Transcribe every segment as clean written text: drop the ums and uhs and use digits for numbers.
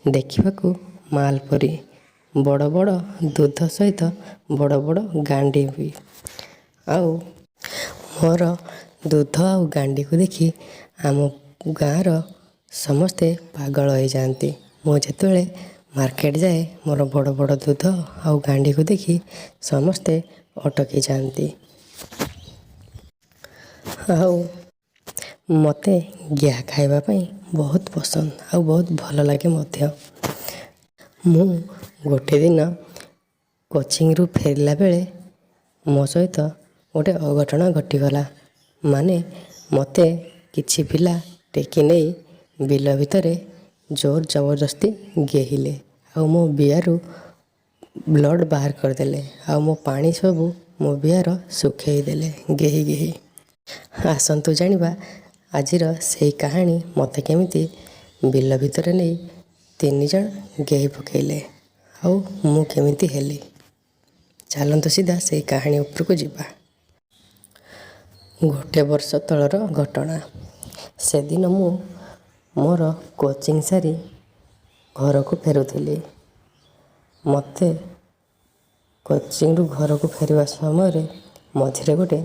ଦେଖିବାକୁ ମାଲ୍ ପରି, ବଡ଼ ବଡ଼ ଦୁଧ ସହିତ ବଡ଼ ବଡ଼ ଗାଣ୍ଡି ବି। ଆଉ ମୋର ଦୁଧ ଆଉ ଗାଣ୍ଡିକୁ ଦେଖି ଆମ ଗାଁର ସମସ୍ତେ ପାଗଳ ହେଇଯାଆନ୍ତି। ମୁଁ ଯେତେବେଳେ ମାର୍କେଟ ଯାଏ, ମୋର ବଡ଼ ବଡ଼ ଦୁଧ ଆଉ ଗାଣ୍ଡିକୁ ଦେଖି ସମସ୍ତେ ଅଟକି ଯାଆନ୍ତି। ଆଉ ମୋତେ ଗିହା ଖାଇବା ପାଇଁ ବହୁତ ପସନ୍ଦ ଆଉ ବହୁତ ଭଲ ଲାଗେ ମଧ୍ୟ। ମୁଁ ଗୋଟେ ଦିନ କୋଚିଂରୁ ଫେରିଲା ବେଳେ ମୋ ସହିତ ଗୋଟେ ଅଘଟଣ ଘଟିଗଲା। ମାନେ ମୋତେ କିଛି ପିଲା ଟେକି ନେଇ ବିଲ ଭିତରେ ଜୋର ଜବରଦସ୍ତି ଗେହିଲେ ଆଉ ମୋ ବିଆରୁ ବ୍ଲଡ଼୍ ବାହାର କରିଦେଲେ ଆଉ ମୋ ପାଣି ସବୁ ମୋ ବିଆର ଶୁଖେଇ ଦେଲେ ଗେହି ଗେହି। ଆସନ୍ତୁ ଜାଣିବା ଆଜିର ସେଇ କାହାଣୀ, ମୋତେ କେମିତି ବିଲ ଭିତରେ ନେଇ ତିନି ଜଣ ଗେହି ପକେଇଲେ ଆଉ ମୁଁ କେମିତି ହେଲି। ଚାଲନ୍ତୁ ସିଧା ସେଇ କାହାଣୀ ଉପରକୁ ଯିବା। ଗୋଟେ ବର୍ଷ ତଳର ଘଟଣା। ସେଦିନ ମୁଁ ମୋର କୋଚିଂ ସାରି ଘରକୁ ଫେରୁଥିଲି। ମୋତେ କୋଚିଂରୁ ଘରକୁ ଫେରିବା ସମୟରେ ମଝିରେ ଗୋଟେ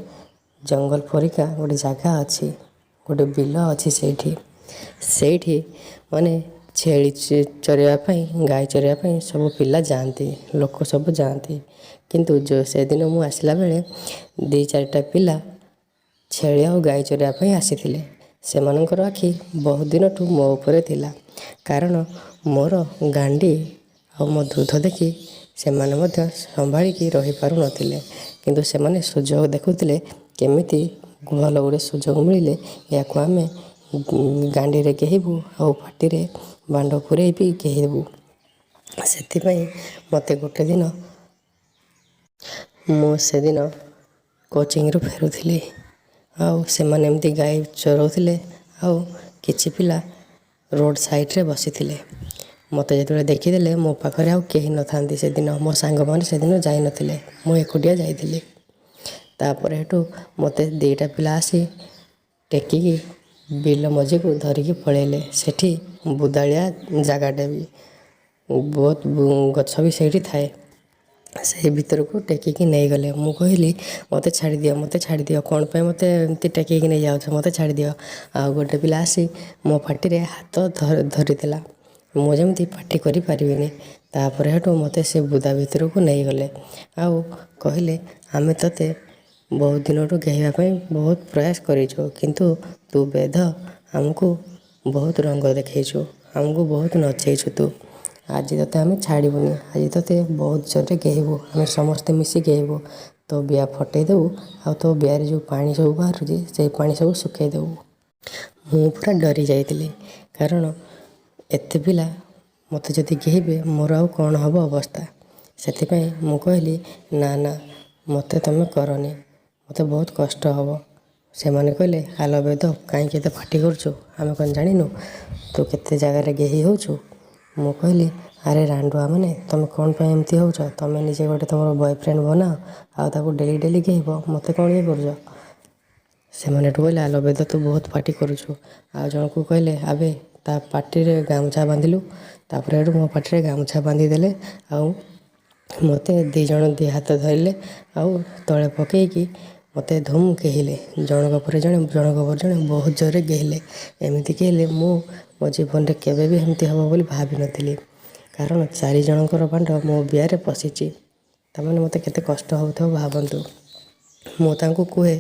ଜଙ୍ଗଲ ପରିକା ଗୋଟେ ଜାଗା ଅଛି, ଗୋଟେ ବିଲ ଅଛି ସେଇଠି। ସେଇଠି ମାନେ ଛେଳି ଚରିବା ପାଇଁ, ଗାଈ ଚରିବା ପାଇଁ ସବୁ ପିଲା ଯାଆନ୍ତି, ଲୋକ ସବୁ ଯାଆନ୍ତି। କିନ୍ତୁ ଯେଉଁ ସେଦିନ ମୁଁ ଆସିଲା ବେଳେ ଦୁଇ ଚାରିଟା ପିଲା ଛେଳି ଆଉ ଗାଈ ଚରିବା ପାଇଁ ଆସିଥିଲେ। ସେମାନଙ୍କର ଆଖି ବହୁତ ଦିନଠୁ ମୋ ଉପରେ ଥିଲା, କାରଣ ମୋର ଗାଣ୍ଡି ଆଉ ମୋ ଦୁଧ ଦେଖି ସେମାନେ ମଧ୍ୟ ସମ୍ଭାଳିକି ରହିପାରୁନଥିଲେ। କିନ୍ତୁ ସେମାନେ ସୁଯୋଗ ଦେଖୁଥିଲେ, କେମିତି ଭଲ ଗୋଟେ ସୁଯୋଗ ମିଳିଲେ ଏହାକୁ ଆମେ ଗାଣ୍ଡିରେ ଗେହିବୁ ଆଉ ପାଟିରେ ବାଣ୍ଡ ପୂରେଇ ବି ଗେହିବୁ। ସେଥିପାଇଁ ମୋତେ ଗୋଟେ ଦିନ, ମୁଁ ସେଦିନ କୋଚିଂରୁ ଫେରୁଥିଲି ଆଉ ସେମାନେ ଏମିତି ଗାଈ ଚରାଉଥିଲେ ଆଉ କିଛି ପିଲା ରୋଡ଼ ସାଇଡ଼୍ରେ ବସିଥିଲେ। ମୋତେ ଯେତେବେଳେ ଦେଖିଦେଲେ, ମୋ ପାଖରେ ଆଉ କେହି ନଥାନ୍ତି ସେଦିନ, ମୋ ସାଙ୍ଗମାନେ ସେଦିନ ଯାଇନଥିଲେ, ମୁଁ ଏକୁଟିଆ ଯାଇଥିଲି। ତାପରେ ସେଠୁ ମୋତେ ଦୁଇଟା ପିଲା ଆସି ଟେକିକି ବିଲ ମଝିକୁ ଧରିକି ପଳେଇଲେ। ସେଠି ବୁଦାଳିଆ ଜାଗାଟା ବି, ବହୁତ ଗଛ ବି ସେଇଠି ଥାଏ। ସେଇ ଭିତରକୁ ଟେକିକି ନେଇଗଲେ। ମୁଁ କହିଲି, "ମୋତେ ଛାଡ଼ିଦିଅ, ମୋତେ ଛାଡ଼ିଦିଅ, କ'ଣ ପାଇଁ ମୋତେ ଏମିତି ଟେକିକି ନେଇଯାଉଛ? ମୋତେ ଛାଡ଼ିଦିଅ।" ଆଉ ଗୋଟେ ପିଲା ଆସି ମୋ ପାଟିରେ ହାତ ଧରିଦେଲା, ମୁଁ ଯେମିତି ପାଟି କରିପାରିବିନି। ତାପରେ ସେଠୁ ମୋତେ ସେ ବୁଦା ଭିତରକୁ ନେଇଗଲେ ଆଉ କହିଲେ, "ଆମେ ତୋତେ ବହୁତ ଦିନଠୁ ଗେହିବା ପାଇଁ ବହୁତ ପ୍ରୟାସ କରିଛୁ, କିନ୍ତୁ ତୁ ବେଧ ଆମକୁ ବହୁତ ରଙ୍ଗ ଦେଖେଇଛୁ, ଆମକୁ ବହୁତ ନଚେଇଛୁ ତୁ। ଆଜି ତୋତେ ଆମେ ଛାଡ଼ିବୁନି। ଆଜି ତୋତେ ବହୁତ ଜୋରରେ ଗେହିବୁ, ଆମେ ସମସ୍ତେ ମିଶି ଗେହିବୁ। ତୋ ବିଆ ଫଟେଇ ଦେବୁ ଆଉ ତୋ ବିଆରେ ଯେଉଁ ପାଣି ସବୁ ବାହାରୁଛି, ସେଇ ପାଣି ସବୁ ଶୁଖେଇ ଦେବୁ।" ମୁଁ ପୁରା ଡରି ଯାଇଥିଲି, କାରଣ ଏତେ ପିଲା ମୋତେ ଯଦି ଗେହିବେ, ମୋର ଆଉ କ'ଣ ହେବ ଅବସ୍ଥା। ସେଥିପାଇଁ ମୁଁ କହିଲି, "ନା ନା, ମୋତେ ତୁମେ କରନି, ମୋତେ ବହୁତ କଷ୍ଟ ହେବ।" ସେମାନେ କହିଲେ, "ଆଲୋ ବେଧ, କାହିଁକି ଏତେ ପାଟି କରୁଛୁ? ଆମେ କ'ଣ ଜାଣିନୁ ତୁ କେତେ ଜାଗାରେ ଗେହି ହେଉଛୁ?" ମୁଁ କହିଲି, "ଆରେ ରାଣ୍ଡୁଆ ମାନେ, ତୁମେ କ'ଣ ପାଇଁ ଏମିତି ହେଉଛ? ତୁମେ ନିଜେ ଗୋଟେ ତୁମର ବୟଫ୍ରେଣ୍ଡ ବନାଅ ଆଉ ତାକୁ ଡେଲି ଡେଲି ଗେହିବ, ମୋତେ କ'ଣ ଇଏ କରୁଛ?" ସେମାନେ ଏଠୁ କହିଲେ, "ଆଲୋ ବେଧ, ତୁ ବହୁତ ପାଟି କରୁଛୁ।" ଆଉ ଜଣକୁ କହିଲେ, "ଆବେ, ତା ପାଟିରେ ଗାମୁଛା ବାନ୍ଧିଲୁ।" ତାପରେ ଏଠୁ ମୋ ପାଟିରେ ଗାମୁଛା ବାନ୍ଧିଦେଲେ ଆଉ ମୋତେ ଦୁଇ ଜଣ ଦୁଇ ହାତ ଧରିଲେ ଆଉ ତଳେ ପକେଇକି ମୋତେ ଧୁମ୍ ଗେହିଲେ। ଜଣକ ପରେ ଜଣେ, ଜଣକ ପରେ ଜଣେ ବହୁତ ଜୋରରେ ଗେହିଲେ। ଏମିତି ଗେହିଲେ, ମୁଁ ମୋ ଜୀବନରେ କେବେ ବି ଏମିତି ହେବ ବୋଲି ଭାବିନଥିଲି, କାରଣ ଚାରି ଜଣଙ୍କର ବାଣ୍ଡ ମୋ ବିଆରେ ପଶିଛି। ତା'ମାନେ ମୋତେ କେତେ କଷ୍ଟ ହେଉଥିବ ଭାବନ୍ତୁ। ମୁଁ ତାଙ୍କୁ କୁହେ,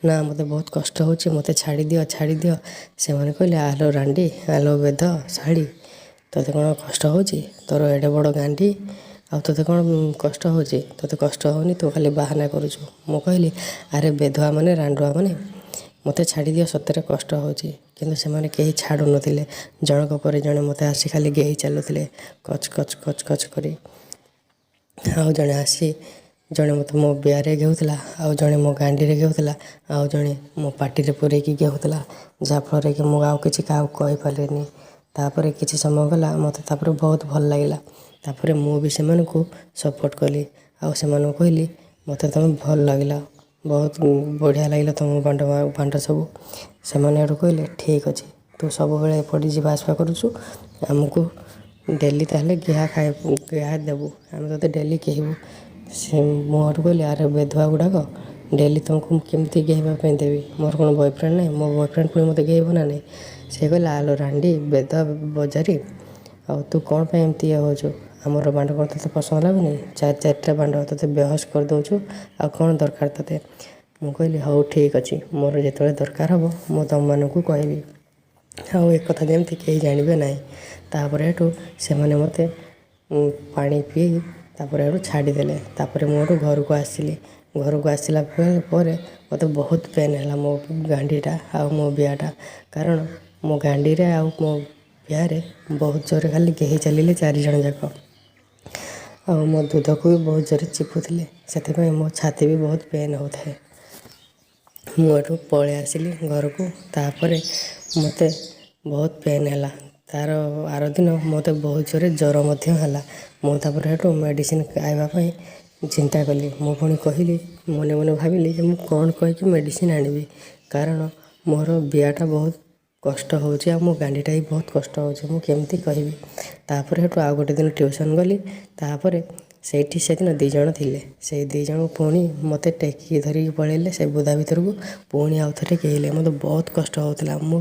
"ନା, ମୋତେ ବହୁତ କଷ୍ଟ ହେଉଛି, ମୋତେ ଛାଡ଼ିଦିଅ, ଛାଡ଼ିଦିଅ।" ସେମାନେ କହିଲେ, "ଆଲୋ ରାଣ୍ଡି, ଆଲୋ ବେଧ ଶାଳୀ, ତୋତେ କ'ଣ କଷ୍ଟ ହେଉଛି? ତୋର ଏଡ଼େ ବଡ଼ ଗାଣ୍ଡି ଆଉ ତୋତେ କ'ଣ କଷ୍ଟ ହେଉଛି? ତୋତେ କଷ୍ଟ ହେଉନି, ତୁ ଖାଲି ବାହାନା କରୁଛୁ।" ମୁଁ କହିଲି, "ଆରେ ବେଧୁଆ ମାନେ, ରାଣ୍ଡୁଆ ମାନେ, ମୋତେ ଛାଡ଼ିଦିଅ, ସତରେ କଷ୍ଟ ହେଉଛି।" କିନ୍ତୁ ସେମାନେ କେହି ଛାଡ଼ୁନଥିଲେ। ଜଣକ ପରେ ଜଣେ ମୋତେ ଆସି ଖାଲି ଗେହି ଚାଲୁଥିଲେ କଚ୍ କଚ୍ କଚ୍ କଚ୍ କରି। ଆଉ ଜଣେ ଆସି, ଜଣେ ମୋତେ ମୋ ବିଆରେ ଗେହୁଥିଲା, ଆଉ ଜଣେ ମୋ ଗାଣ୍ଡିରେ ଗେହୁଥିଲା, ଆଉ ଜଣେ ମୋ ପାଟିରେ ପୂରେଇକି ଗେହୁଥିଲା, ଯାହାଫଳରେ କି ମୁଁ ଆଉ କିଛି କାହାକୁ କହିପାରିଲିନି। ତାପରେ କିଛି ସମୟ ଗଲା, ମୋତେ ତାପରେ ବହୁତ ଭଲ ଲାଗିଲା। ତାପରେ ମୁଁ ବି ସେମାନଙ୍କୁ ସପୋର୍ଟ କଲି ଆଉ ସେମାନଙ୍କୁ କହିଲି, "ମୋତେ ତୁମେ ଭଲ ଲାଗିଲା, ବହୁତ ବଢ଼ିଆ ଲାଗିଲା ତୁମ ବାଣ୍ଡ ବାଣ୍ଡ ସବୁ।" ସେମାନେ ଏଠୁ କହିଲେ, "ଠିକ୍ ଅଛି, ତୁ ସବୁବେଳେ ଏପଟେ ଯିବା ଆସିବା କରୁଛୁ, ଆମକୁ ଡେଲି ତା'ହେଲେ ଗିହା ଖାଇବୁ, ଗିହା ଦେବୁ, ଆମେ ତୋତେ ଡେଲି ଗେହିବୁ। ସେ ମୁଁ ସେଇଠୁ କହିଲି, ଆରେ ବେଧୁଆ ଗୁଡ଼ାକ, ଡେଲି ତୁମକୁ ମୁଁ କେମିତି ଗେହିବା ପାଇଁ ଦେବି? ମୋର କ'ଣ ବୟଫ୍ରେଣ୍ଡ ନାହିଁ? ମୋ ବୟଫ୍ରେଣ୍ଡ ପୁଣି ମୋତେ ଗେହିବ ନା ନାହିଁ? ସେ କହିଲା, ଆଲୋ ରାଣ୍ଡି ବେଧୁଆ ବଜାରୀ, ଆଉ ତୁ କ'ଣ ପାଇଁ ଏମିତି ଇଏ ହେଉଛୁ? ଆମର ବାଣ୍ଡ କ'ଣ ତୋତେ ପସନ୍ଦ ଲାଗୁନି? ଚାରି ଚାରିଟା ବାଣ୍ଡ ତୋତେ ବେହୋସ କରିଦେଉଛୁ, ଆଉ କ'ଣ ଦରକାର ତୋତେ? ମୁଁ କହିଲି, ହଉ ଠିକ୍ ଅଛି, ମୋର ଯେତେବେଳେ ଦରକାର ହେବ ମୁଁ ତୁମମାନଙ୍କୁ କହିବି, ଆଉ ଏ କଥା ଯେମିତି କେହି ଜାଣିବେ ନାହିଁ। ତା'ପରେ ସେଇଠୁ ସେମାନେ ମୋତେ ପାଣି ପିଇ ତା'ପରେ ସେଇଠୁ ଛାଡ଼ିଦେଲେ। ତା'ପରେ ମୁଁ ସେଇଠୁ ଘରକୁ ଆସିଲି। ଘରକୁ ଆସିଲା ପରେ ମୋତେ ବହୁତ ପେନ୍ ହେଲା ମୋ ଗାଣ୍ଡିଟା ଆଉ ମୋ ବିଆଟା, କାରଣ ମୋ ଗାଣ୍ଡିରେ ଆଉ ମୋ ବିଆରେ ବହୁତ ଜୋରରେ ଖାଲି ଗେହି ଚାଲିଲେ ଚାରିଜଣ ଯାକ, ଆଉ ମୋ ଦୁଧକୁ ବି ବହୁତ ଜୋରରେ ଚିପୁଥିଲେ। ସେଥିପାଇଁ ମୋ ଛାତି ବି ବହୁତ ପେନ୍ ହେଉଥାଏ। ମୁଁ ଏଠୁ ପଳେଇ ଆସିଲି ଘରକୁ। ତା'ପରେ ମୋତେ ବହୁତ ପେନ୍ ହେଲା। ତା'ର ଆର ଦିନ ମୋତେ ବହୁତ ଜୋରରେ ଜ୍ୱର ମଧ୍ୟ ହେଲା। ମୁଁ ତା'ପରେ ସେଇଠୁ ମେଡ଼ିସିନ୍ ଖାଇବା ପାଇଁ ଚିନ୍ତା କଲି। ମୁଁ ପୁଣି କହିଲି, ମନେ ମନେ ଭାବିଲି ଯେ ମୁଁ କ'ଣ କହିକି ମେଡ଼ିସିନ୍ ଆଣିବି, କାରଣ ମୋର ବିଆଟା ବହୁତ କଷ୍ଟ ହେଉଛି ଆଉ ମୋ ଗାଣ୍ଡିଟା ବି ବହୁତ କଷ୍ଟ ହେଉଛି, ମୁଁ କେମିତି କହିବି? ତା'ପରେ ସେଇଠୁ ଆଉ ଗୋଟେ ଦିନ ଟ୍ୟୁସନ୍ ଗଲି। ତା'ପରେ ସେଇଠି ସେଦିନ ଦୁଇ ଜଣ ଥିଲେ। ସେଇ ଦୁଇ ଜଣ ପୁଣି ମୋତେ ଟେକିକି ଧରିକି ପଳେଇଲେ ସେ ବୁଦା ଭିତରକୁ, ପୁଣି ଆଉ ଥରେ ଗେହିଲେ। ମୋତେ ବହୁତ କଷ୍ଟ ହେଉଥିଲା। ମୁଁ